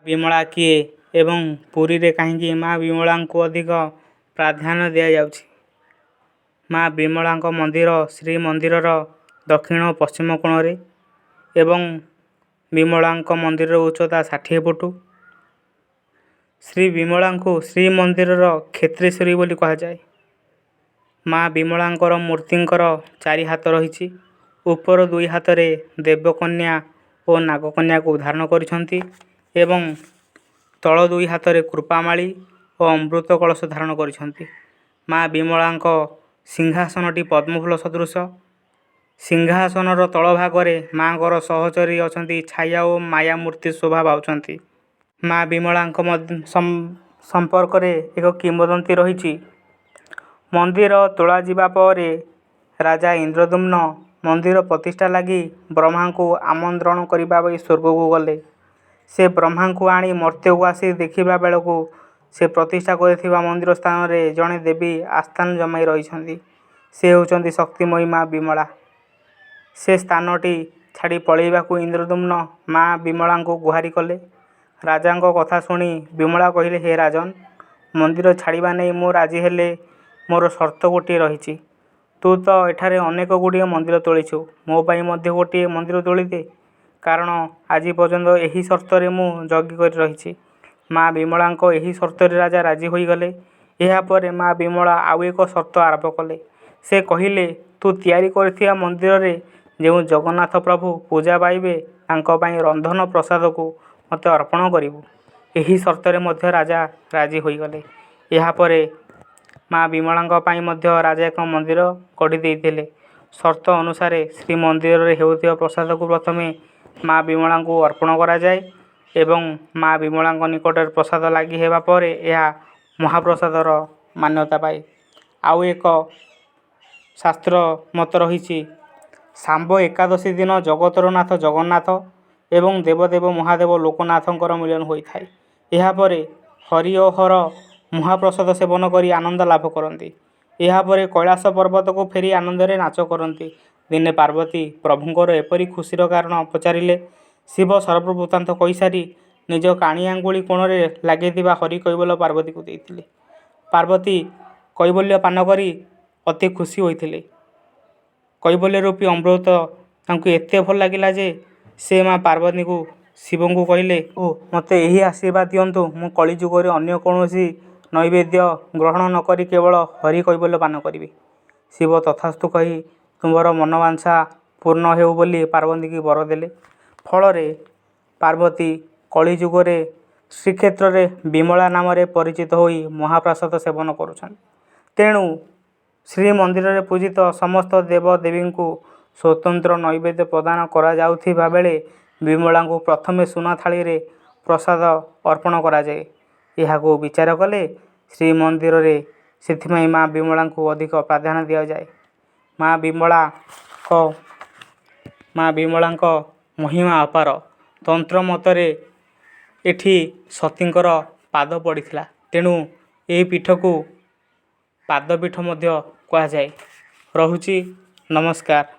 ବିମଳା କିଏ ଏବଂ ପୁରୀରେ କାହିଁକି ମା ବିମଳାଙ୍କୁ ଅଧିକ ପ୍ରାଧାନ୍ୟ ଦିଆଯାଉଛି? ମା ବିମଳାଙ୍କ ମନ୍ଦିର ଶ୍ରୀମନ୍ଦିରର ଦକ୍ଷିଣ ଓ ପଶ୍ଚିମ କୋଣରେ ଏବଂ ବିମଳାଙ୍କ ମନ୍ଦିରର ଉଚ୍ଚତା 60 ଫୁଟ। ଶ୍ରୀ ବିମଳାଙ୍କୁ ଶ୍ରୀମନ୍ଦିରର କ୍ଷେତ୍ରେଶ୍ୱରୀ ବୋଲି କୁହାଯାଏ। ମା ବିମଳାଙ୍କର ମୂର୍ତ୍ତିଙ୍କର ଚାରି ହାତ ରହିଛି। ଉପର ଦୁଇ ହାତରେ ଦେବକନ୍ୟା ଓ ନାଗକନ୍ୟାକୁ ଧାରଣ କରିଛନ୍ତି ଏବଂ ତଳ ଦୁଇ ହାତରେ କୃପାମାଳି ଓ ଅମୃତ କଳସ ଧାରଣ କରିଛନ୍ତି। ମା ବିମଳାଙ୍କ ସିଂହାସନଟି ପଦ୍ମଫୁଲ ସଦୃଶ। ସିଂହାସନର ତଳ ଭାଗରେ ମାଙ୍କର ସହଚରୀ ଅଛନ୍ତି, ଛାୟା ଓ ମାୟା ମୂର୍ତ୍ତି ଶୋଭା ପାଉଛନ୍ତି। ମା ବିମଳାଙ୍କ ସମ୍ପର୍କରେ ଏକ କିମ୍ବଦନ୍ତୀ ରହିଛି। ମନ୍ଦିର ତୋଳାଯିବା ପରେ ରାଜା ଇନ୍ଦ୍ରଦ୍ୟୁମ୍ନ ମନ୍ଦିର ପ୍ରତିଷ୍ଠା ଲାଗି ବ୍ରହ୍ମାଙ୍କୁ ଆମନ୍ତ୍ରଣ କରିବା ପାଇଁ ସ୍ୱର୍ଗକୁ ଗଲେ। ସେ ବ୍ରହ୍ମାଙ୍କୁ ଆଣି ମର୍ତ୍ତ୍ୟକୁ ଆସି ଦେଖିବା ବେଳକୁ ସେ ପ୍ରତିଷ୍ଠା କରିଥିବା ମନ୍ଦିର ସ୍ଥାନରେ ଜଣେ ଦେବୀ ଆସ୍ଥାନ ଜମାଇ ରହିଛନ୍ତି। ସେ ହେଉଛନ୍ତି ଶକ୍ତିମୟୀ ମା ବିମଳା। ସେ ସ୍ଥାନଟି ଛାଡ଼ି ପଳାଇବାକୁ ଇନ୍ଦ୍ରଦ୍ୟୁମ୍ନ ମା ବିମଳାଙ୍କୁ ଗୁହାରି କଲେ। ରାଜାଙ୍କ କଥା ଶୁଣି ବିମଳା କହିଲେ, ହେ ରାଜନ! ମନ୍ଦିର ଛାଡ଼ିବା ନେଇ ମୁଁ ରାଜି, ହେଲେ ମୋର ସର୍ତ୍ତ ଗୋଟିଏ ରହିଛି। ତୁ ତ ଏଠାରେ ଅନେକଗୁଡ଼ିଏ ମନ୍ଦିର ତୋଳିଛୁ, ମୋ ପାଇଁ ମଧ୍ୟ ଗୋଟିଏ ମନ୍ଦିର ତୋଳିଦେ। କାରଣ ଆଜି ପର୍ଯ୍ୟନ୍ତ ଏହି ସର୍ତ୍ତରେ ମୁଁ ଜଗିକରି ରହିଛି। ମା ବିମଳାଙ୍କ ଏହି ସର୍ତ୍ତରେ ରାଜା ରାଜି ହୋଇଗଲେ। ଏହାପରେ ମା ବିମଳା ଆଉ ଏକ ସର୍ତ୍ତ ଆରୋପ କଲେ। ସେ କହିଲେ, ତୁ ତିଆରି କରିଥିବା ମନ୍ଦିରରେ ଯେଉଁ ଜଗନ୍ନାଥ ପ୍ରଭୁ ପୂଜା ପାଇବେ, ତାଙ୍କ ପାଇଁ ରନ୍ଧନ ପ୍ରସାଦକୁ ମୋତେ ଅର୍ପଣ କରିବୁ। ଏହି ସର୍ତ୍ତରେ ମଧ୍ୟ ରାଜା ରାଜି ହୋଇଗଲେ। ଏହାପରେ ମା ବିମଳାଙ୍କ ପାଇଁ ମଧ୍ୟ ରାଜା ଏକ ମନ୍ଦିର ଗଢ଼ି ଦେଇଥିଲେ। ସର୍ତ୍ତ ଅନୁସାରେ ଶ୍ରୀମନ୍ଦିରରେ ହେଉଥିବା ପ୍ରସାଦକୁ ପ୍ରଥମେ ମା ବିମଳାଙ୍କୁ ଅର୍ପଣ କରାଯାଏ ଏବଂ ମା ବିମଳାଙ୍କ ନିକଟରେ ପ୍ରସାଦ ଲାଗି ହେବା ପରେ ଏହା ମହାପ୍ରସାଦର ମାନ୍ୟତା ପାଏ। ଆଉ ଏକ ଶାସ୍ତ୍ର ମତ ରହିଛି, ଶାମ୍ବ ଏକାଦଶୀ ଦିନ ଜଗତର ନାଥ ଜଗନ୍ନାଥ ଏବଂ ଦେବଦେବ ମହାଦେବ ଲୋକନାଥଙ୍କର ମିଳନ ହୋଇଥାଏ। ଏହାପରେ ହରି ଓ ହର ମହାପ୍ରସାଦ ସେବନ କରି ଆନନ୍ଦ ଲାଭ କରନ୍ତି। ଏହାପରେ କୈଳାସ ପର୍ବତକୁ ଫେରି ଆନନ୍ଦରେ ନାଚ କରନ୍ତି। ଦିନେ ପାର୍ବତୀ ପ୍ରଭୁଙ୍କର ଏପରି ଖୁସିର କାରଣ ପଚାରିଲେ। ଶିବ ସର୍ବ ବୃତ୍ତାନ୍ତ କହିସାରି ନିଜ କାଣି ଆଙ୍ଗୁଳି କୋଣରେ ଲାଗିଥିବା ହରିକୈବଲ୍ୟ ପାର୍ବତୀଙ୍କୁ ଦେଇଥିଲେ। ପାର୍ବତୀ କୈବଲ୍ୟ ପାନ କରି ଅତି ଖୁସି ହୋଇଥିଲେ। କୈବଲ୍ୟ ରୂପୀ ଅମୃତ ତାଙ୍କୁ ଏତେ ଭଲ ଲାଗିଲା ଯେ ସେ ମା ପାର୍ବତୀଙ୍କୁ ଶିବଙ୍କୁ କହିଲେ, ମୋତେ ଏହି ଆଶୀର୍ବାଦ ଦିଅନ୍ତୁ, ମୁଁ କଳିଯୁଗରେ ଅନ୍ୟ କୌଣସି ନୈବେଦ୍ୟ ଗ୍ରହଣ ନ କରି କେବଳ ହରିକୈବଲ୍ୟ ପାନ କରିବି। ଶିବ ତଥାସ୍ତୁ କହି ତୁମର ମନୋବାଞ୍ଛା ପୂର୍ଣ୍ଣ ହେଉ ବୋଲି ପାର୍ବତୀଙ୍କୁ ବର ଦେଲେ। ଫଳରେ ପାର୍ବତୀ କଳିଯୁଗରେ ଶ୍ରୀକ୍ଷେତ୍ରରେ ବିମଳା ନାମରେ ପରିଚିତ ହୋଇ ମହାପ୍ରସାଦ ସେବନ କରୁଛନ୍ତି। ତେଣୁ ଶ୍ରୀମନ୍ଦିରରେ ପୂଜିତ ସମସ୍ତ ଦେବଦେବୀଙ୍କୁ ସ୍ୱତନ୍ତ୍ର ନୈବେଦ୍ୟ ପ୍ରଦାନ କରାଯାଉଥିବା ବେଳେ ବିମଳାଙ୍କୁ ପ୍ରଥମେ ସୁନା ଥାଳିରେ ପ୍ରସାଦ ଅର୍ପଣ କରାଯାଏ। ଏହାକୁ ବିଚାର କଲେ ଶ୍ରୀମନ୍ଦିରରେ ସେଥିପାଇଁ ମା ବିମଳାଙ୍କୁ ଅଧିକ ପ୍ରାଧାନ୍ୟ ଦିଆଯାଏ। ମା ବିମଳାଙ୍କ ମହିମା ଅପାର। ତନ୍ତ୍ର ମତରେ ଏଠି ସତୀଙ୍କର ପାଦ ପଡ଼ିଥିଲା, ତେଣୁ ଏହି ପୀଠକୁ ପାଦପୀଠ ମଧ୍ୟ କୁହାଯାଏ। ରହୁଛି, ନମସ୍କାର।